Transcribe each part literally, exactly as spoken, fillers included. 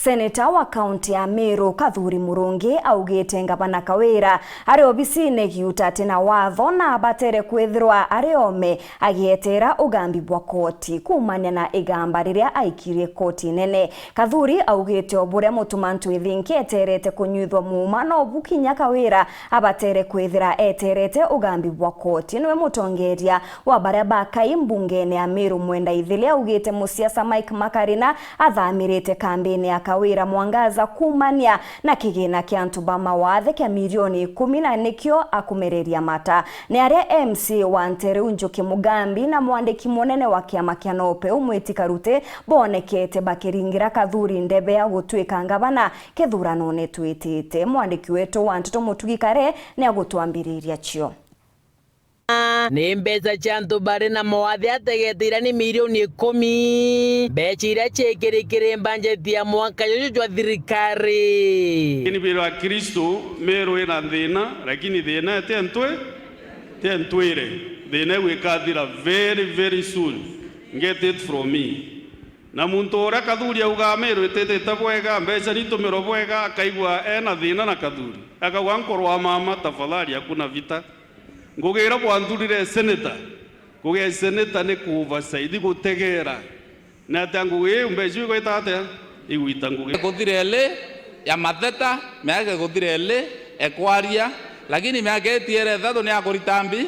Seneta wa kaunti ya Meru Kathuri Murungi augite ngavana Kawira ari obisine giuta ati na watho na abatere kwithirwa ari ome agieteera ugambi bwa koti kuumania na igamba riria aikirie koti nene. Kathuri augite o buria mutumantu ithinki eterete kunyuithwa muuma, nobu kinya Kawira abatere kwithira eterete ugambi bwa koti. Niwe mutongeria wa baria bakai mbungene ya Meru Mwenda Ithili augite musiasa Mike Makarina athamirite kambini ya Kawira Mwangaza kuumania na kigina kia antu ba mawathe kia milioni ikumi, na nikio akumereria mata. Ni aria M C A wa Nteru Njuki Mugambi na mwandiki munene wa kiama kia NOPEU Mwiti Karuti boonekete bakiringira Kathuri ndebe ya gutwika ngavana kithuranone twitite. Mwandiki wetu wa nteto Mutugi Kare ni agutwambiriria cio. Ni mbeca cia antu bari na mawathe ategete iria ni milioni ikumi, mbeca iria ciikirikire mbanjeti ya mwaka juju jwa thirikari. Lakini bila Kristo, Meru ina thina, lakini thina ti ntwi, ti ntwire. Thina iu ikathira very, very soon. Get it from me. Na muntu uria Kathuri augaa Meru ititite bwega, mbeca nitumirwe bwega, akaigua ena thina na Kathuri. Akauga, "Nkoro wa mama, tafadhali, hakuna vita." Ngugi iria bwanthurire seneta, ngugi ya seneta ni ku oversight, gutegera. Ni atia ngugi iu, mbeca iu igwita atia? Igwita ngugi. Kuthire eli ya matheta, miaka kuthire eli ekwaria, lakini miaka itiere ithatu ni akurita mbi.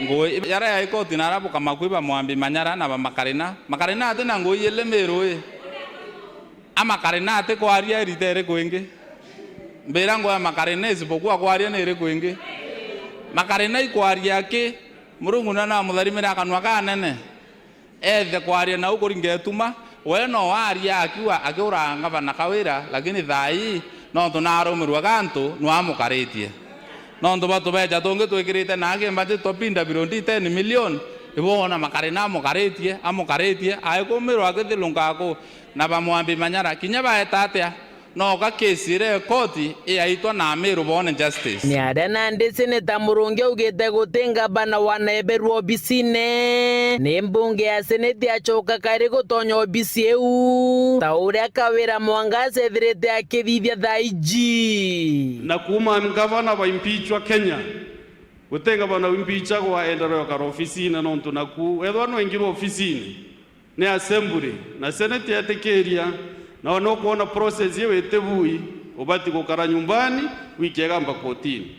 Ngui jaria ya ikoti na arabu kamakui ba Mwambi Manyara na ba Makarina. Makarina ati na ngui ili Meru ii. A Makarina ati kwaria irita iriku ingi? Mbira ngui ya Makarina isipokuwa kwaria ni iriku ingi? Makarina ikwaria ki? Murungu na namutharimire akanwa kanene. Ethe kwaria nau kuringa ituma, we no aria akiuga akiuraga ngavana Kawira, lakini thaa ii nontu narumirwe gantu, nwa amukaritie. Nontu batu beja tungi twikirite na aki mbaji twa P W D ten million, ibo wona Makarina amukaritie, amukaritie, aikumirwa akithilunga aku, na ba Mwambi Manyara, kinya baeta atia? Noka kesi iria ikoti iaitwa na Amiru boone justice. Ni aria nandi Seneta Murungi augite guti ngavana wanaeberua obisine. Ni mbunge ya Seneti acoka kairi gutonya obisi iu, ta uria Kawira Mwangaza ethirite akithithia thaa iji. Na kuuma ngavana baimpichwa Kenya, guti ngavana wimpichagwa enderee ukara obisine, nontu naku ethwa nwengirwe obisine ni assembly na senate yetikiria, na nukwona process iu itibui, ubati gukara nyumbani, wiki igamba kotini.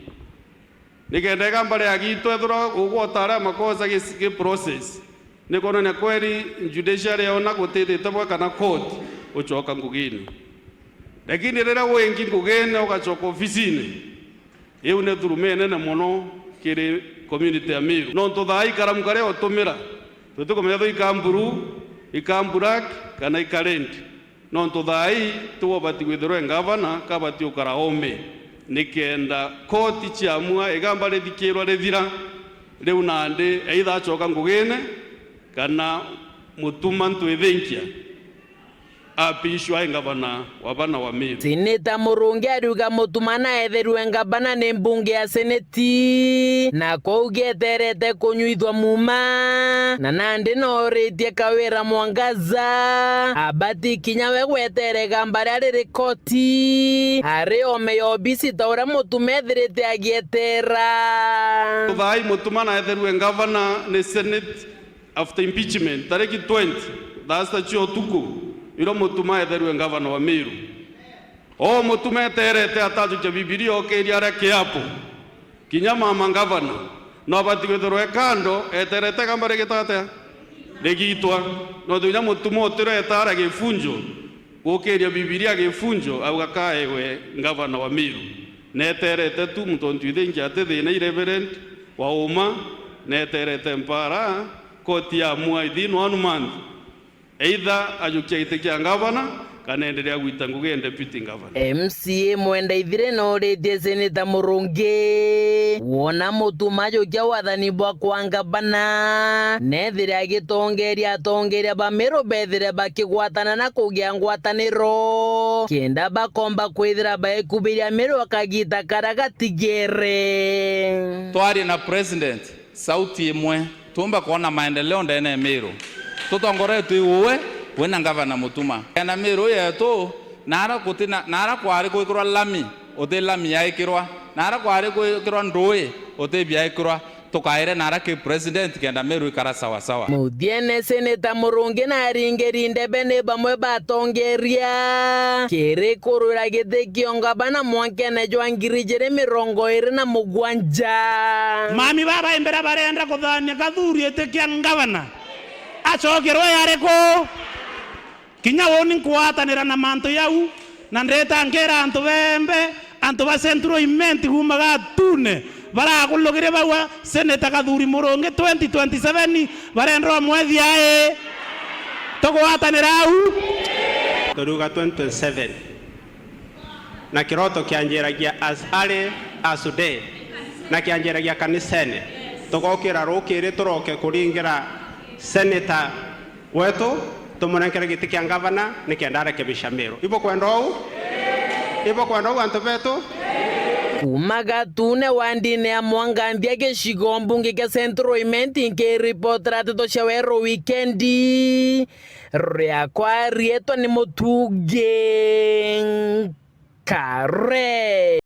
Nikenda igamba ria gitu ethirwa ugwota aria makosa gi, gi process, ni kwonania kweri judiciary yona gutithite bwa kana court ucoka ngugine. Lakini riria wingi ngugine ugacoka obisine, iu ni thuruma inene mono kiri community ya Meru. Nontu thaa ii karamu karia utumira, tutikumenya ethwa ika blue, ika black, kana ika red. Nontu thaa ii tiwe ubati kwithirwa e ngavana, kabati ukara ome, nikenda koti ciamua igamba rithikirwa rithira, riu nandi either acoka ngugine, kana Mutuma Ntwithinkia apishwa e ngavana wa bana wa Meru. Seneta Murungi ariuga Mutuma naetherue ngavana ni mbunge ya Seneti, na kwou gieterete kunyuithwa muuma, na nandi nooritie Kawira Mwangaza abati kinya we gwetere igamba riria riri koti, ari ome ya obisi ta uria Mutuma ethirite agietera. Thaa ii Mutuma naetherue ngavana ni Senate after impeachment, tariki twenty, thaa sita cia utuku, iria Mutuma etherue ngavana wa Meru. O Mutuma eterete atajukia Bibilia okiria aria kiapo. Kinya mama ngavana no abati kwithirwa e kando, eterete igamba rigita atia? Rigitwa. Nontu kinya Mutuma utireta aria gifunjo, gukiria Bibilia gifunjo, auga kaewe ngavana wa Meru. Neterete tu muntu Ntwithinkia ati thina i Reverend wa uma, neterete mpara, koti yaamua within one month. Either ajukia giti kia ngavana, kana endelea gwita ngugi e deputy governor. M C A Mwenda Ithire nooritie Seneta Murungi, wona Mutuma ajukia wathani bwa kwa ngavana, nethire agitongeria atongeria ba Meru bethire bakigwatana na kugia ngwataniro, kenda bakomba kwithira baikubiria Meru akagita karia gatigere. Twarie na president sauti imwe, tuumba kwona maendeleo ndene ya Meru. Tutongoretwe i uwe, wina ngavana Mutuma. Ena Meru yetu, Nara guti na, nara kwari gwikirwa lami, uti lami yaikirwa. Nara kwari gwikirwa ndui, uti biaikirwa. Tukaire nara ki president kenda Meru ikara sawa sawa. Muthiene, Seneta Murungi na aringiri ndebe ni bamwe batongeria kiri kurwira giti kia ungavana mwankene jwa ngiri ijiri mirongo iri na mugwanja. Mami baba imbere barenda kuthania Gathuri iti kia ngavana. Acokerwe ari ku? Kinya uuni nkwatanira na mantu jau, na ndeta nkira antu bembe, antu ba Central Imenti kuuma Gatune, barakulugire baua Seneta Gathuri Murungi twenty twenty-seven, barenda umwethia ii. Tugwatanira au? Turiuga twenty twenty-seven. Na kiroto kianjiragia as early as today. Na kianjiragia kanisene. Tugokira rukiri turoke kuringira Seneta wetu, tumunenkere giti kia ngavana nikenda arekebisha Meru. Ibukwenda uu? Ibukwenda uu, antu betu? Kuuma Gatune wandine ya Mwanganthia gicigo mbunge kia Central Imenti, nkiripotera nteto cia Weru Wikendi, riakwa riitwa ni Mutungi Nkare.